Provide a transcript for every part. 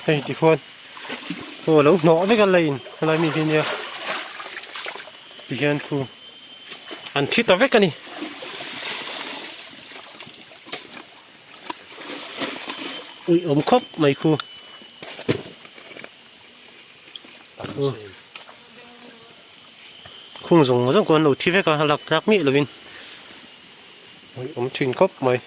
Hei tikhuan aw lo hnawh vek a lane helai mi hi nia tihian khu an thi ta vek a ni. Ui awm khawp mai khu. Khung zawng zawng khuan lo thi vek a lak tlak miah lovin ui awm thin khawp mai.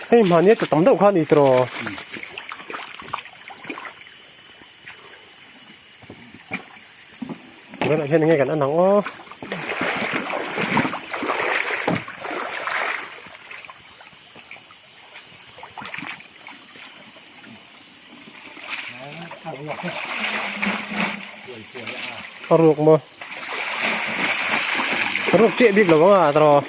Hei mahni a tla tam deuh kha a ni tiraw. Tunah hian enge kan en ang aw. A ruak maw a ruak chiah bik lo ang a tawh.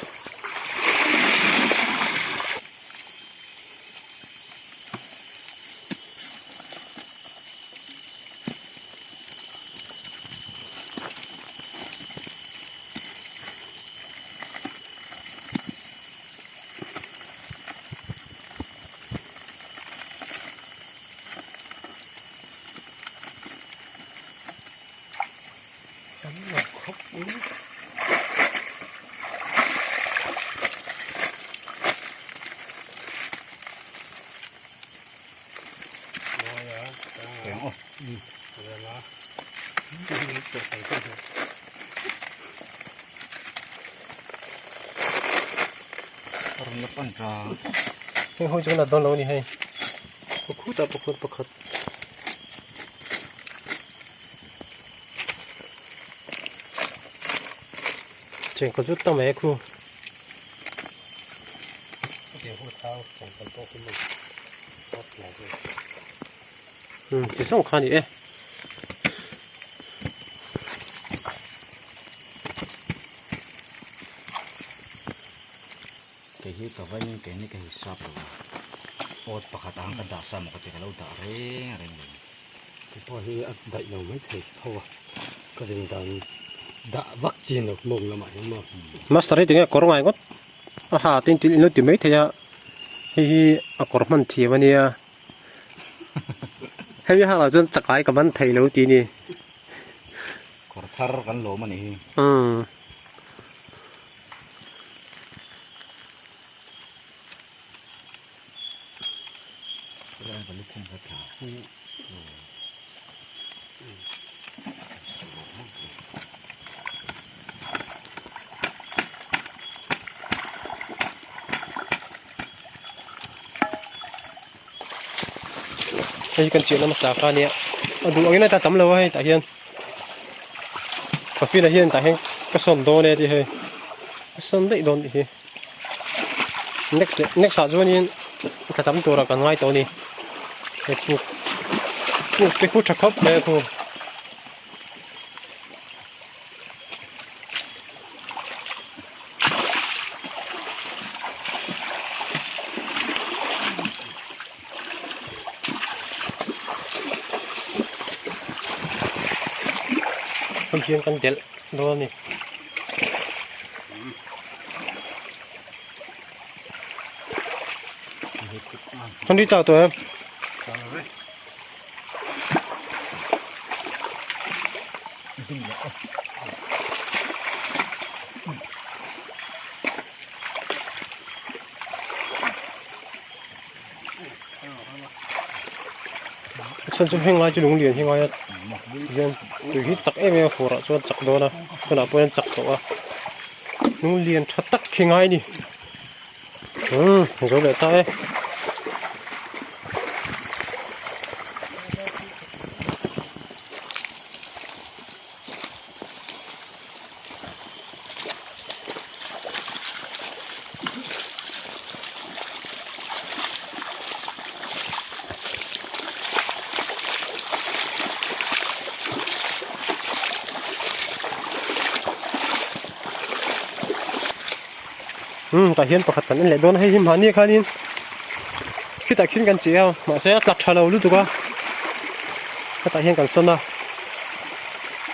Heng ho chu kan la dawn lo a ni hei pakhut ah pakhut pakhat. Chengkawl chu tam e khu. Ti zawng kha a ni e. Kei hi ka vain kei ni ka hisap lo a, awt pakhat ang ka dah sa maw ka ti ka lo dah reng reng lo. Kei pawh hi a daih lo mai thei tho a, ka rin dan dah vak chin lo mawng lamah hian maw. Master hi tinge kawr ngai ngawt a ha tin tin in lo ti mai thei a, hei hi a kawr hman thiam a nia. Hemi hangah chuan chakai ka man thei lo tih a ni. Kawr thar kan lawm a nih hi. Umm. Hei kan chiahna hmasa kha ania a duh angin a tla tam lo a hei tah hian Pafina hian tah hian ka sawn dawn e tih hei ka sawn daih dawn tih hi next leh next ah chuanin tla tam turah kan ngai tawh a ni hei puk puk te khu tha khawp mai a khu. Hei hian kan delh dawn a ni. Kan ri chau tawh em? A chhan chu heng lai chu lung lian hi ngai a hian tui hi chak em em a fur ah chuan chak dawn a tunah pawh hian chak tawh a lung lian tha tak khi ngai a ni umm zo leh ta e. Umm tah hian pakhat kan en leh dawn a hei hi mahni khanin khitah khin kan cheh a mahse a tla tha lo lutuk a hetah hian kan sawn a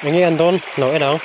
eng nge an dawn lo en ang.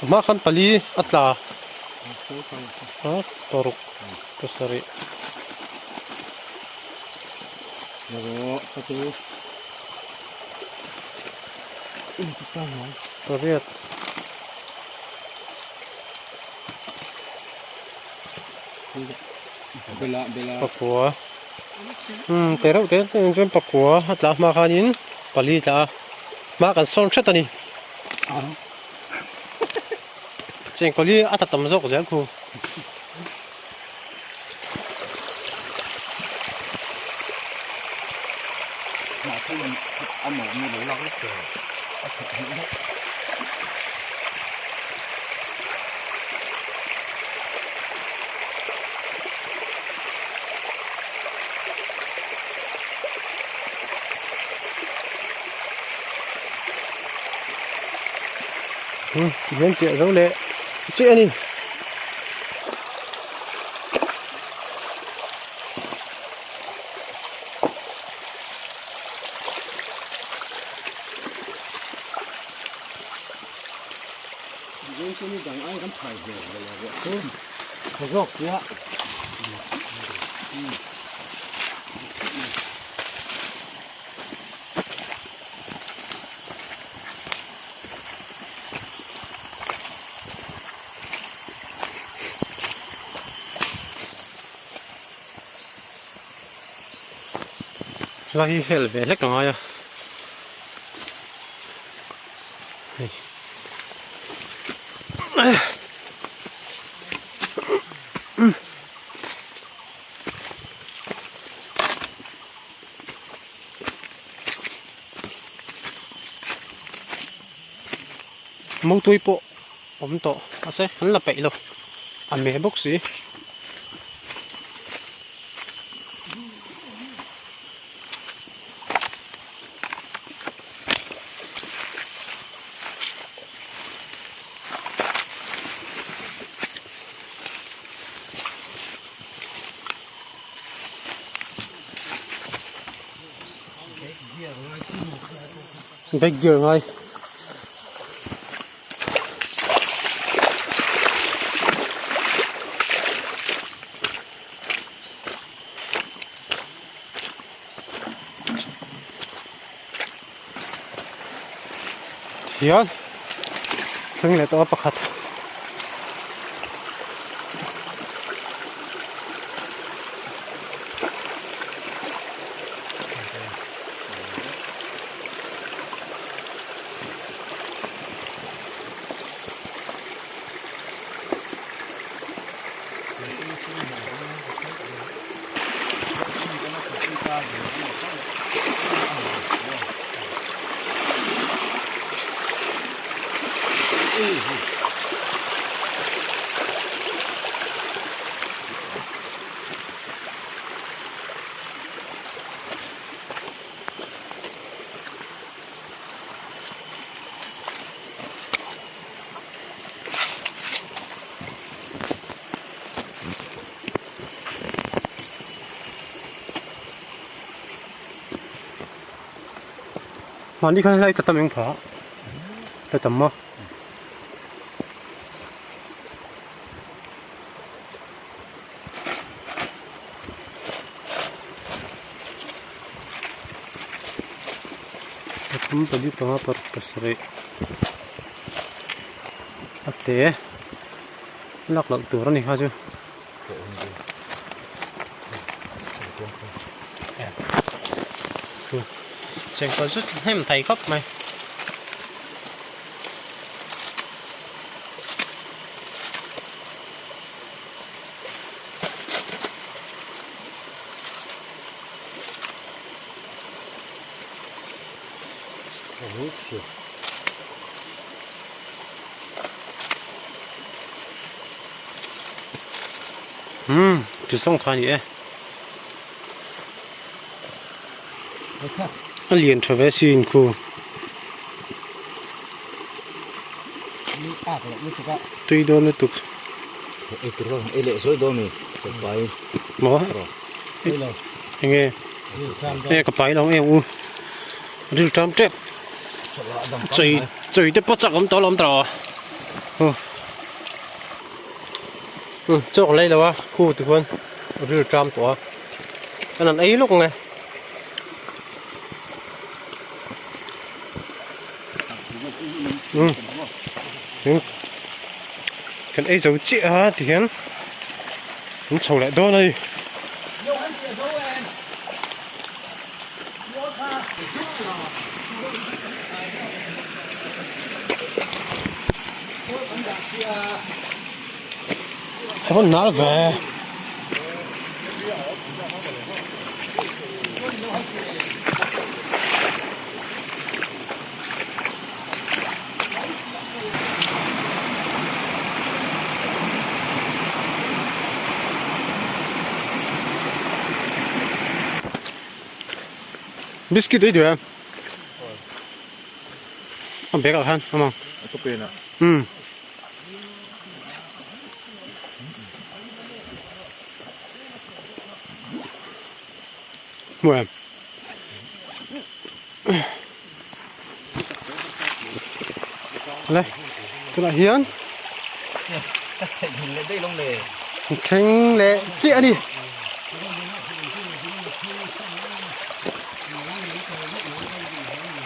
A hma khan pali a tla a paruk pasarih. Pariat. Pakua umm te reuh te chuan pakua a tla hma khanin pali tla a hma kan sawn hret a ni chengkawl hi a ta tam zawk zel khu. Tihian chiah zo leh chiah a ni. Hla hi hel ve hlek a ngai a hei Motui pawh awm tawh mahse an la peih lo a meh bawk si. Back gear ngai. Hian thleng leh tawh a pakhat. Mahni khan helai ta tam eng phah ta tam maw. Pathum pali panga paruk pasarih a te lak loh tur a ni kha chu. Chengkawl chu hnem thei khawp mai. Umm ti sawng kha a ni e a lian tha ve si in khu tui dawn lutuk maw enge e ka pai lo em u ril tam tep chei chei te pawh chak awm tawh lo awm tawh aw. Chaw ka lei lo a khu ti khuan ril tram tawh a an han ei lawk ang e. Kan ei zo chiah a ti hian an chho leh dawn a ni. A va nal ve. Biscuit ei duh em? A bag ah khan awm ang. A pen ah. Umm. Hmu em? Le tunah hian thleng leh chiah a ni.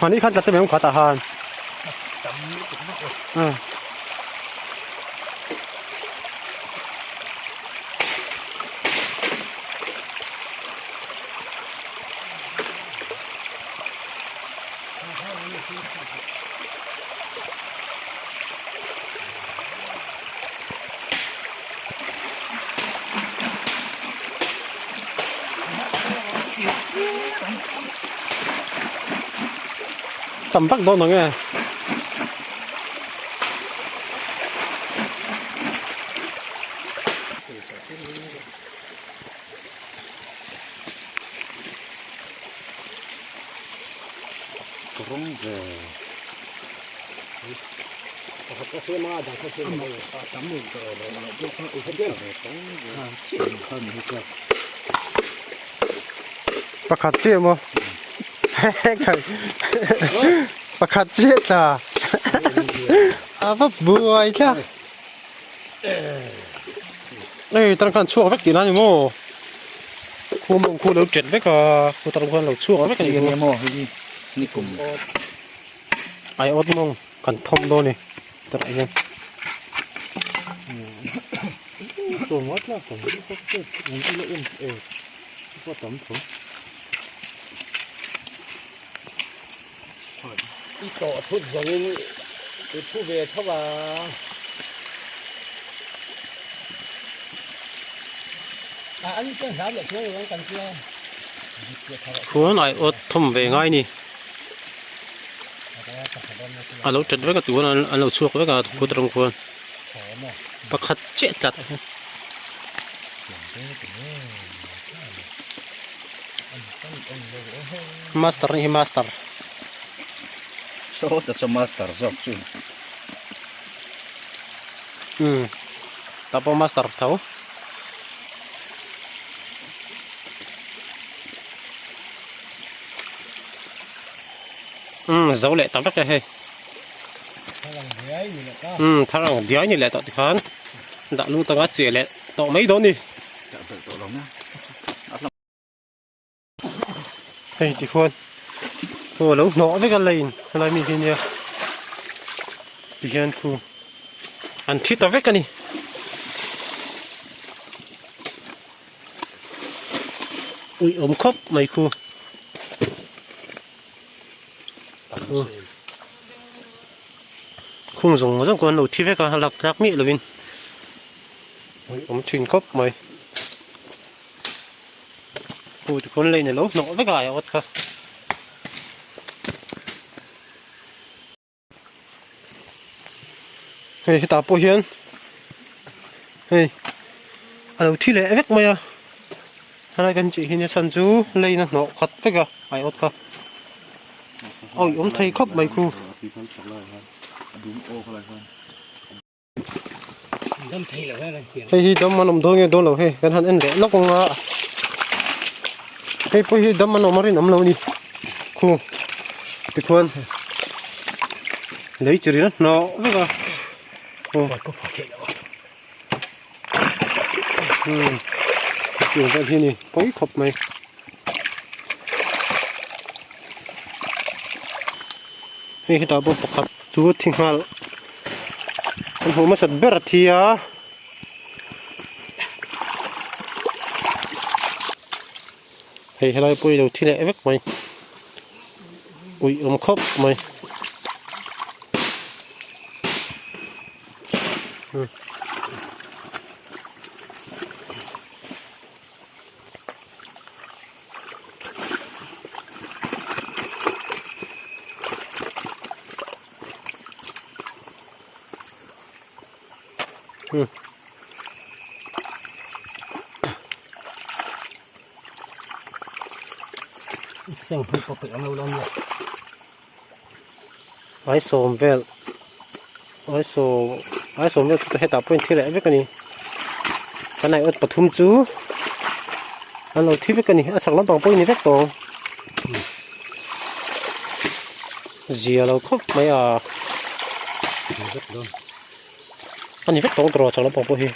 Mahni khan tla te mai awm kha tah khan. Tam tak dawn ang e. Pakhat chiah maw? Pakhat chiah tla. A va buai thlak. Hei tan khan chhuak vek tih na ni maw? Khu mawng khu lo tet vek a, khu tan khuan lo chhuak vek a ni maw? Maw hei hi ni kum. Ai awt mawng kan thawm dawn ni tunah hian. I tawh thut zawngin i thu ve tho a. Khuan ai awt thawm ve ngai ni. A lo tet vek a tun an lo chhuak vek a khut rawng khuan pakhat chiah tlat. Master nih hi master. Saw ta saw master zawk chu. Umm tah pawh master tho. Umm zo leh ta vek e hei. Umm thar ang diai ni leh tawh tikhan dah lut anga chiah leh tawh mai dawn ni. Hei tikhuan aw lo hnawh vek a lane helai mi hi nia tihian khu an thi ta vek a ni. Ui awm khawp mai khu. Khung zawng zawng khuan lo thi vek a lak tlak miah lovin ui awm thin khawp mai. Khu tikhuan lane alo hnawh vek a ai awt kha. Hei hetah pawh hian hei a lo thi leh vek mai a helai kan chih hi nia chhan chu lane a hnawh khat vek a ai awt kha a awih awm thei khawp mai khu. Hei hi dam an awm dawn nge dawn lo hei kan han en leh lawk ang a hei pawh hi dam an awm a rinawm lo a ni khu tikhuan lei chi rin a hnawh vek a aw umm tiang vel hi a ni pawi khawp mai hei hetah pawh pakhat chu thi nghal an hmuh hmasat ber a thi a hei helai pawh hi lo thi leh vek mai uih awm khawp mai. Ai sawm vel ai sawm ai sawm vel chu hetah pawhin thi leh vek a ni kan ai awt pathum chu an lo thi vek a ni a chhak lampang pawhin ni vek tawh ang zia lo khawp mai a a ni vek tawh ang tawh a chhak lampang pawh hi.